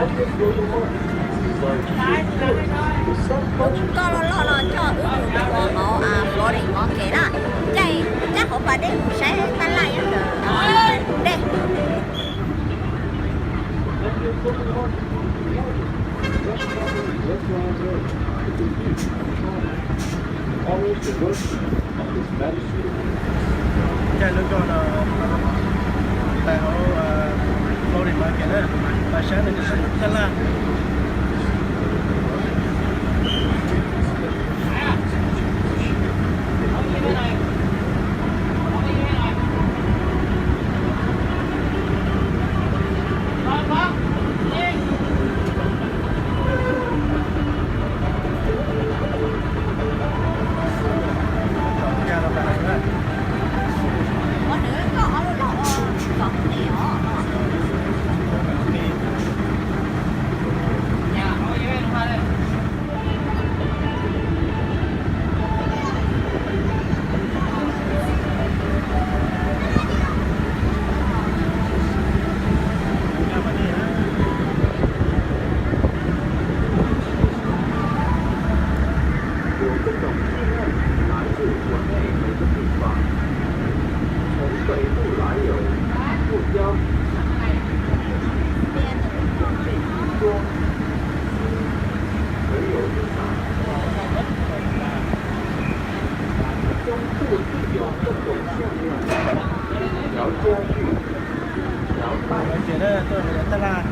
Koj loj loj no coj wb mus hauv Floating Market na, caij cab hauv pas dej mus saib tab laj nyob ntawm dej. Caij lub nkoj no tawm hauv Floating Market na, pas saib nws tab laj. Ces na tuaj mus yos tab laj.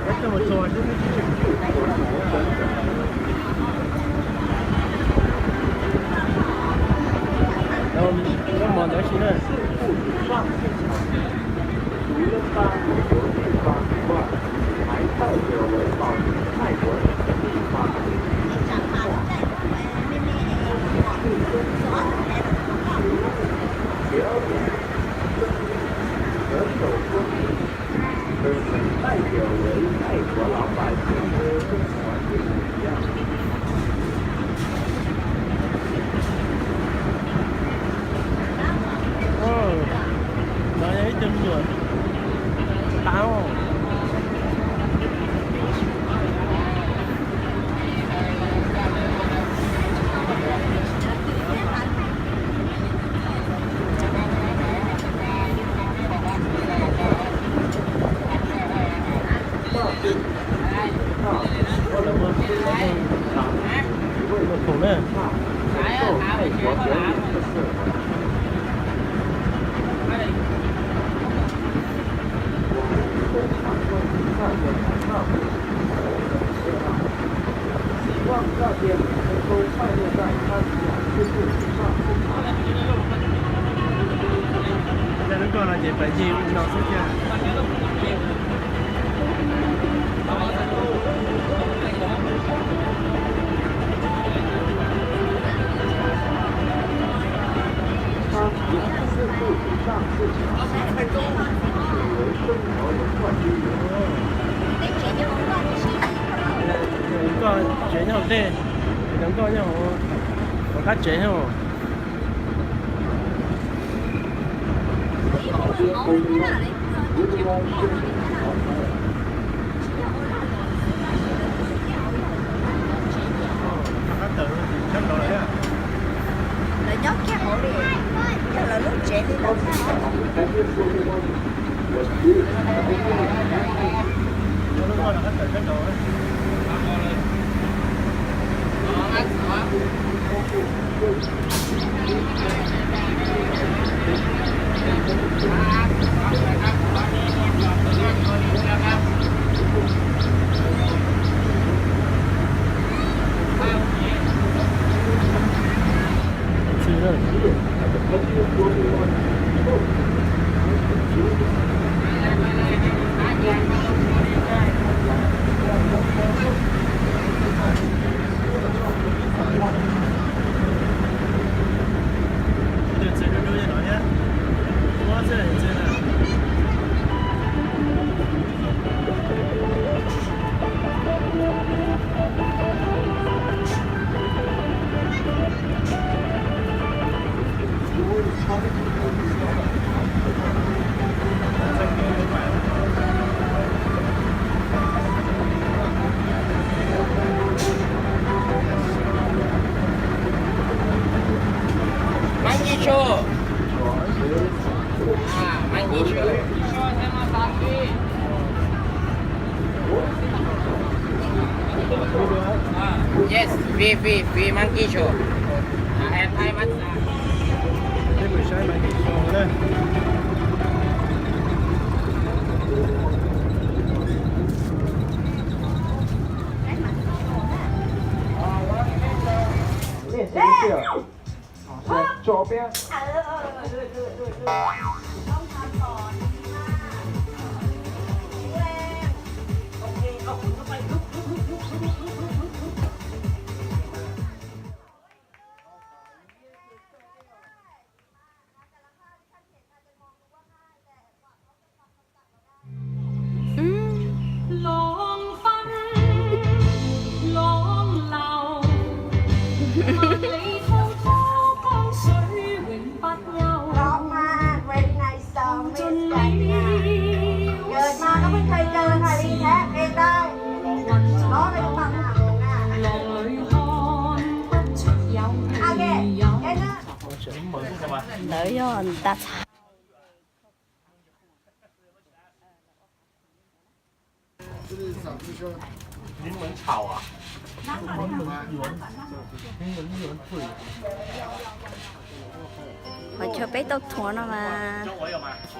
Koj mus txog xwb twb tsis tseem. Koj mus ntawd si na. No yog ib tug me nyuam tau. Khoom na. Lub nkoj no ces pais ncig no xwb thiab. Nkoj tsev nyob hauv dej, cov nkoj nyob hauv qab tsev thiab. Lawv nyob kiag hauv li, yog lawv lub tsev li lawm. Tus ntxhw dub dub no thiab, muab xwb ntxhw na. Free, free, free monkey show. À, em thấy massage. Thế mình sẽ monkey show đây. Listen, listen. Cho biết. Ntawd yog tas txhab. Qhov chaw peb tau thuav no mas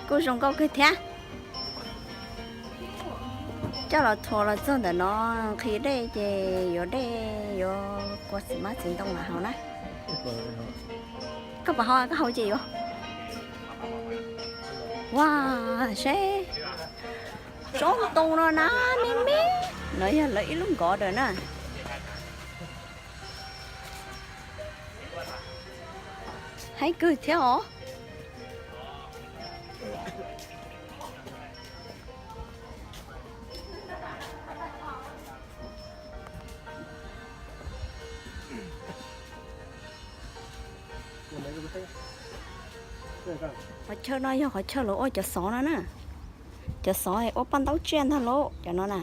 kuj zoo nkauj kawg thiab. Coj los thuav los txog ntawm no, nqhis dej ces yuav dej yuav kua txiv hmab txiv ntoo mas haus na. Koj puas haus, koj haus ces yuav. Ua, seb, tsob ntoo no na, me me. No yog lawv ib lub nkod daws na. Haib kawg thiab os. Qhov chaw no yog qhov chaw lawv ua cov xov no na. Cov xov ua paj ntaub tsiaj ntag lauj, cov no na.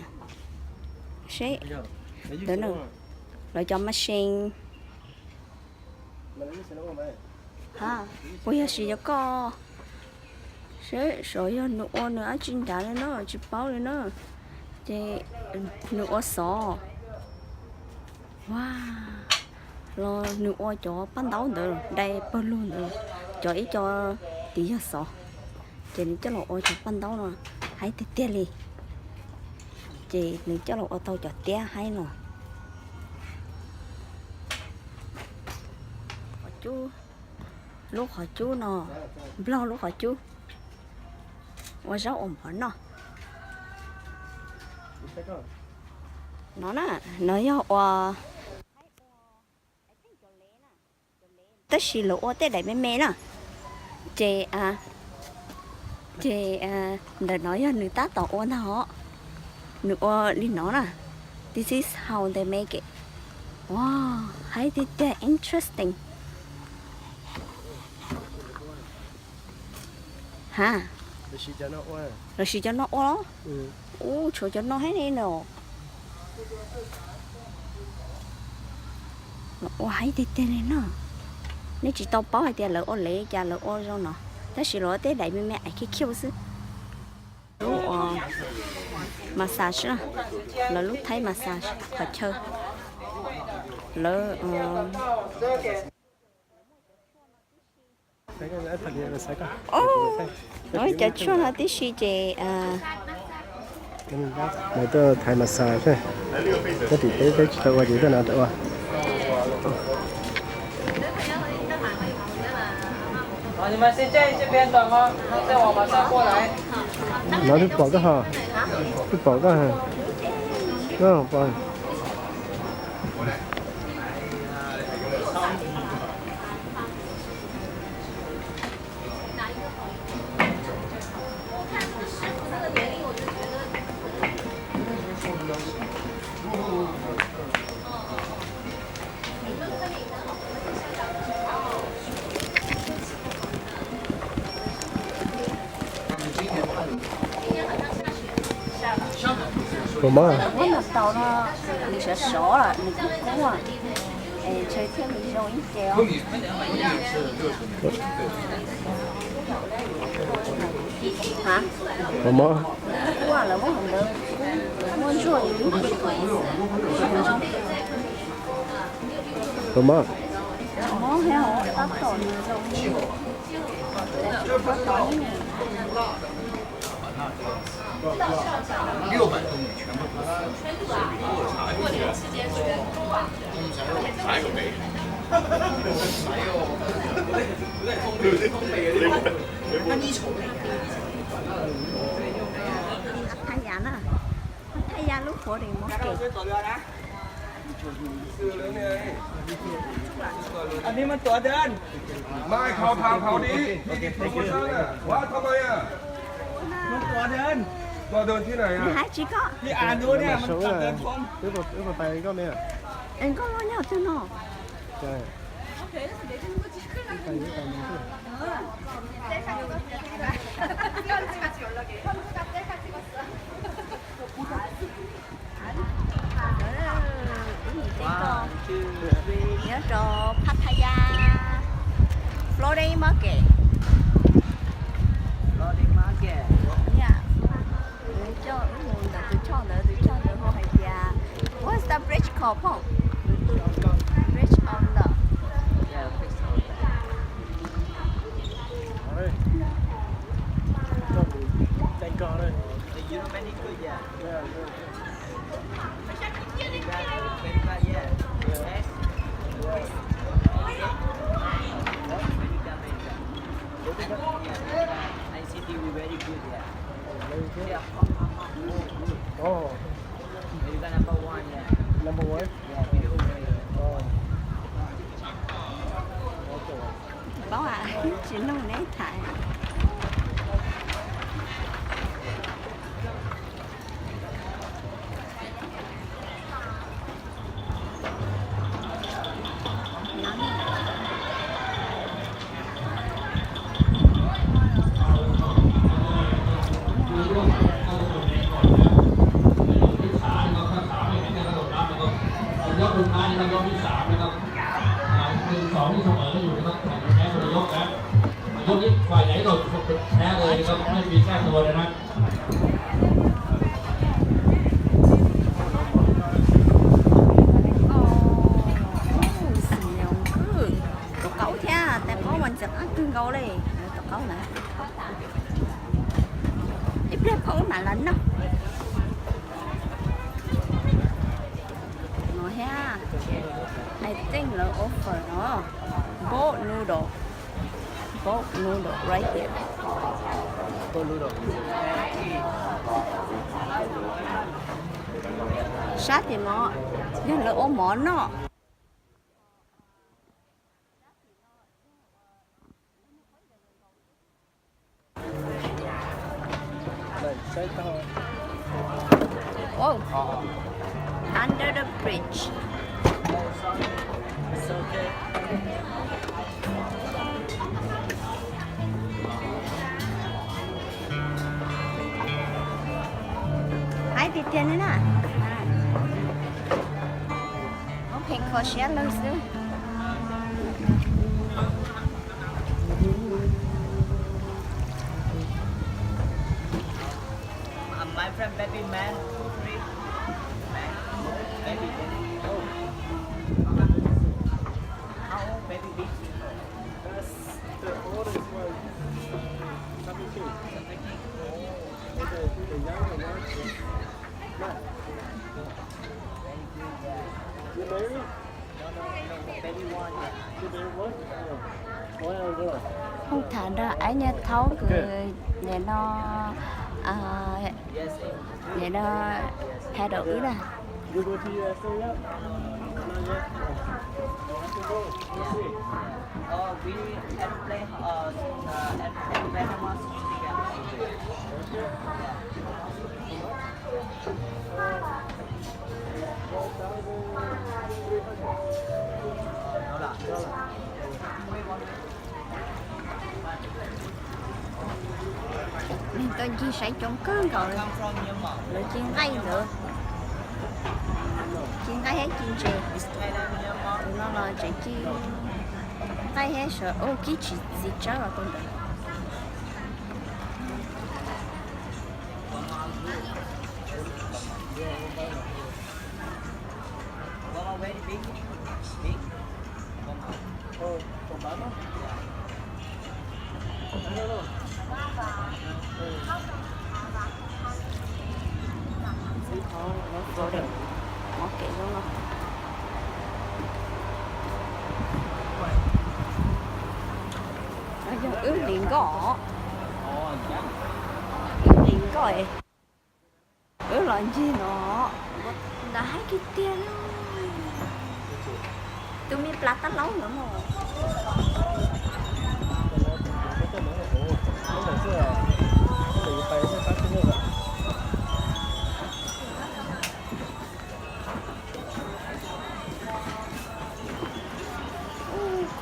Seb, lawv cov machine. Ha, puas yog siv cov koj? Seb, saum yog nws ua nws dab tsi nrad li na, tsis paub li na. Ces nws ua xov. Ua, los nws ua cov paj ntaub ntawd dai pawg lug ntawd, cov ib co tid yog xov. Ces nws coj los ua cov paj ntaub no haib tiag tiag li. Ces nws coj los ua tau cov tiab haib no. Qhov cub, lub qhov cub no, nplog lub qhov cub, ua zaub ua mov noj. No na, no yog ua, tab sis lawv ua tej daim me me na. Ces, ces ntawm no yog nws tab tom ua ntag os. Nws ua li no na. This is how they make it. Wow, haib tiag tiag, interesting. Ha, lawv siv cov no ua los? Ub, tshuav cov no thiab ne no. Ua haib tiag tiag li no. Nej tsis tau paub hais tias lawv ua li cas lawv ua zoo no, tab sis lawv ua tej daim me me ais khiv khiauj xwb. Lub ua massage, lawv lub thaib massage qhov chaw. Lawv Cov tshuaj no tib si ces, lawv tuaj thaiv massage, tab sis peb peb tsis tau ua ces tuaj no tau ua. No twb pom koj ho, twb pom koj, pom. Ua mov, ua mov taus no, nws sov sov, nws kub kub, ntshe thiaj li zoo ib ce os. Ua mov, ua lawv muab hauv ntawd, muab ntsuag. Thomas. พัทยานะ พัทยา ลูกหัวเหรียญมอเก็ต อันนี้มันตั๋วเดิน ไม่เขาทางเขานี้ที่ที่เขาสร้างอ่ะว่าทำไมอ่ะ มันตั๋วเดิน ตั๋วเดินที่ไหนอ่ะ 你还几个 พี่อ่านดูเนี่ย มันตั๋วเดินชม Eb, koj los nyob twg no? Ib nyuag teb koj nyob rau Pattaya, Floating Market. Floating Market. Nws coj wb mus ntawm tus choj ntawd, tus choj ntawd hu hais tias, what's the bridge called, Phong? Bridge of Love. Yeah, Bridge of Love. Thank God. You know many good, yeah. Number one? Poob, tsis nug neb tham. Dấu thứ hai là do Mỹ Xả với các, à, mười sáu như không ở cái vùng các thành phố Hồ Chí Minh. Dấu ít vài đấy rồi, không được theo rồi thì các bạn bị sai rồi đấy. Tus qaub thiab tais qaub mas ntxim qab kawg nkaus li. Tus qaub na, ib pliag phob mam los noj. No thiab, I think lawv offer no, boat noodle. Boat noodle right here. Sab tim no yog lawv ua mov noj. Oh, under the bridge. Haib tiag tiag li na. Ob pheej kho siab lawg xwb. My friend, baby man, two, three. Man, baby, baby. Oh. How old baby be? That's the oldest one. Seventeen. Seventeen? Oh. Okay, the younger one is nine. Very good, yeah. You married? Không tham nrog Aib Nyiaj Thaub kws nim no, nim no paddle wb na. Nws tau ncig saib coob kawg nkaus li. Lawv cia nqaij ntawd, cia nqaij thiab cia ntses. Tus no los tseem cia nqaij thiab sawv, ua kib tsis txiv tsawb los rau ntawd. Kev zoo no, no yog wb hlis nkoj, wb hlis nkoj, wb los ncig no, ntas haib tiag tiag li. Tus me plas tab laub no no.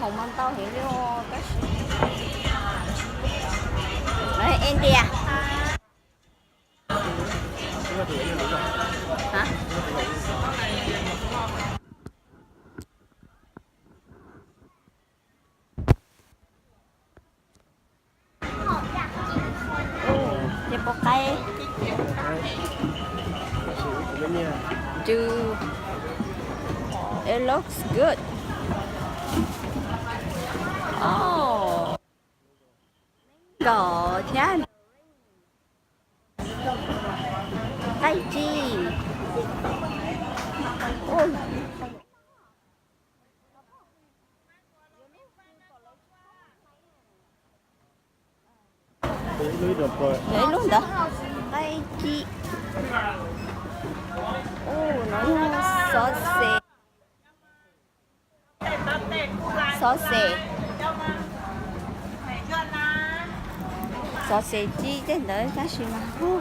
Khoom mas ntau heev li os, tab sis India. Ces pom qaib. Dude, it looks good. Oh, kom thiab. Qaib ci. Yog ib lub ntawd, qaib ci. Ub, no yog xov xes. Xov xes, xov xes ci tej ntawd tab sis mas cov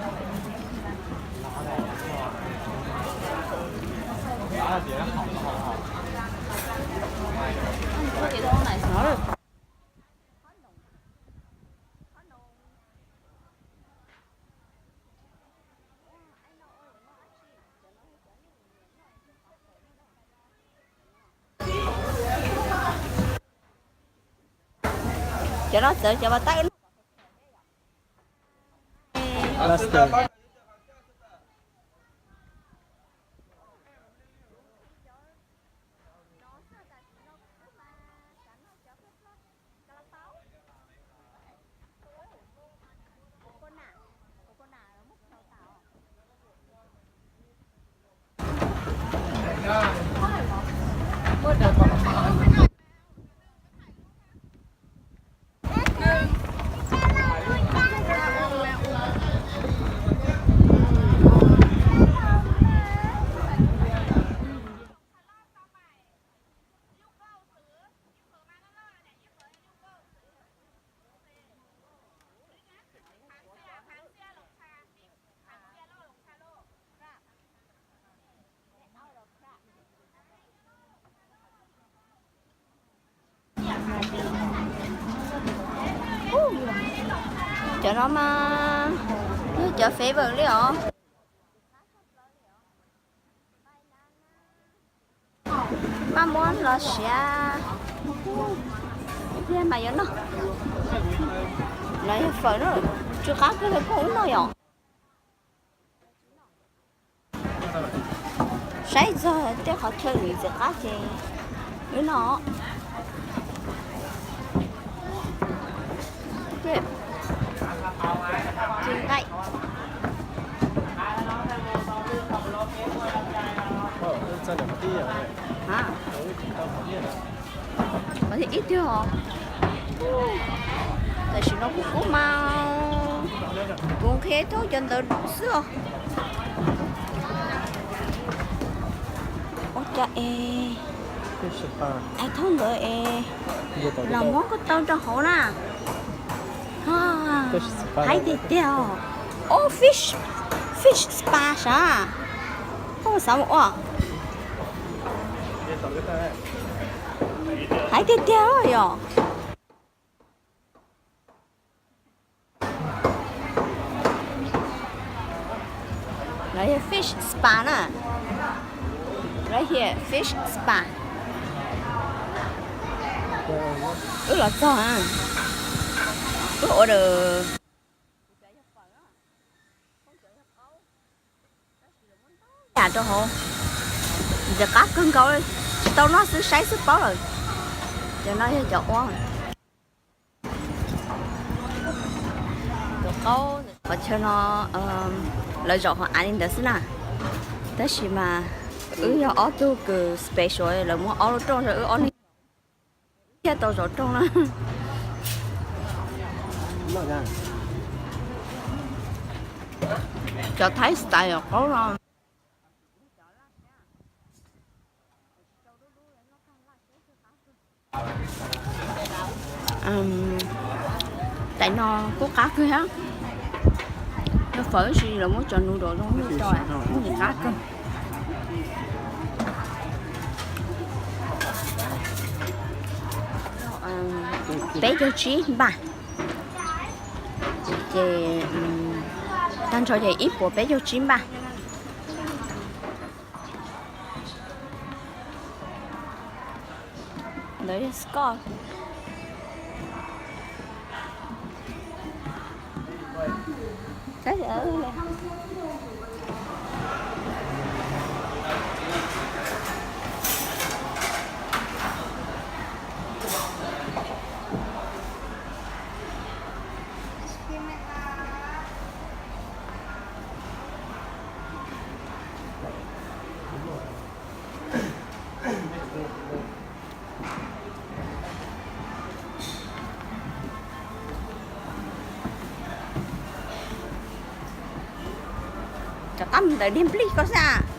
no txawv cov pas tab. Cov no mas yog cov favor li os. Maj muab los siav thiab mas yuav noj. No yog fawm na, tsw qab kawg li, koj ua noj yom. Saib txog tej qhov chaw ntxim qab ces wb noj. Tsis nqaij. Qhov thiaj ib tiag os. Tam sim no kuv kub mas kuv nqhis tau cov ntawd xwb os. Ua cas es hais thooj ntawd es los muab koj tau rau hauv na. Hais tiag tiag os. Ob, fish, fish spa sav. Koj xav mus ua? Hais tiag tiag yom. Lawv yog fish spa na. Right here, fish spa. Wb los txog, wb order. Yam rau hauv ntxim qab kawg nkaus, tsis tau noj xwb, saib xwb paub lawm. Cov no yog cov ua, cov qaub. Qhov chaw no lawv zaum hauv av li ntawd xwb na. Tab sis mas wb yog ob tug kws special, lawv muab ob lub rooj rau wb ob leeg thiaj tau zov rooj na. Cov Thaib style qaub no. Tais no kuj qab kawg thiab. Yog fawv sis los muab cov noodle zoo li rau, kuj qab kawg. Peb caug tsib npaj. Ces tag nrho ces ib puas peb caug tsib npaj. Ntawd yog Scott. Rov qab mus ntawm Diag Nplij ko xwb.